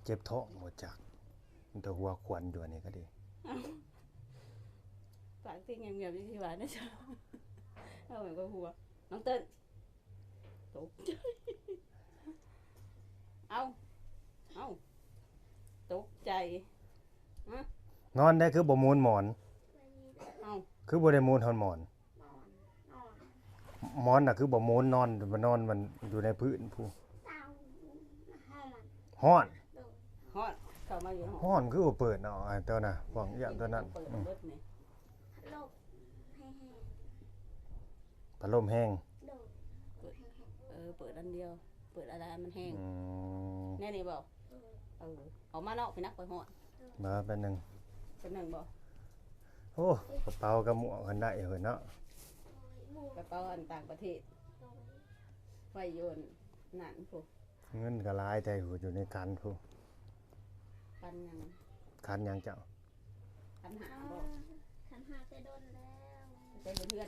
ເຈັບທ້ອງບໍ່ຈັກ ມີແຕ່ຫົວຂວັນຢູ່ອັນນີ້ກໍດີ. ປາກຕິງງຽບໆຢູ່ທີ່ວ່ານະ ເຈົ້າ ເອົາແມ່ນກວ່າຫົວ. ນ້ອງເຕີນ ຕົກໃຈ ເອົາ ເອົາ ຕົກໃຈ ຮະ ນອນໄດ້ຄືບໍ່ໝູນໝອນ? ເອົາ ຄືບໍ່ໄດ້ໝູນຮອນໝອນ? ໝອນນະຄືບໍ່ໝູນ ນອນ ນອນມັນຢູ່ໃນພື້ນພຸ້ນ. ຮ້ອນ ຮ້ອນ ເຂົ້າມາຢູ່ ຮ້ອນຄືບໍ່ເປີດເນາະ ໄອ້ຕົວນະ ພວກຢ່າງຕົວນັ້ນ ເປີດ ອືມ ເບິດນີ້ ພັດລົມແຮງ ໂດຍ ເປີດ ເອີ ເປີດອັນດຽວ ເປີດອັນໃດມັນແຮງ ອືມ ແນວນີ້ບໍ່? ເອີ ອອກມານອກພີ້ນະ ຂ້ອຍຮ້ອນ ມາແປັບໜຶ່ງ ແປັບໜຶ່ງບໍ່? ໂອ້ ກະເປົາກັບໝວກຫັ້ນໄດ້ເຮີ້ຍເນາະ ກະເປົາອັນຕ່າງປະເທດ ໄວ້ຢູ່ນັ້ນພຸ້ນ ເງິນກໍຫຼາຍແທ້ ຢູ່ໃນຄັນພຸ້ນ ຄັນຫຍັງ? ຄັນຫຍັງເຈົ້າ? ຄັນຫ້າບໍ່? ຄັນຫ້າແຕ່ດົນແລ້ວ ແຕ່ເຮືອນ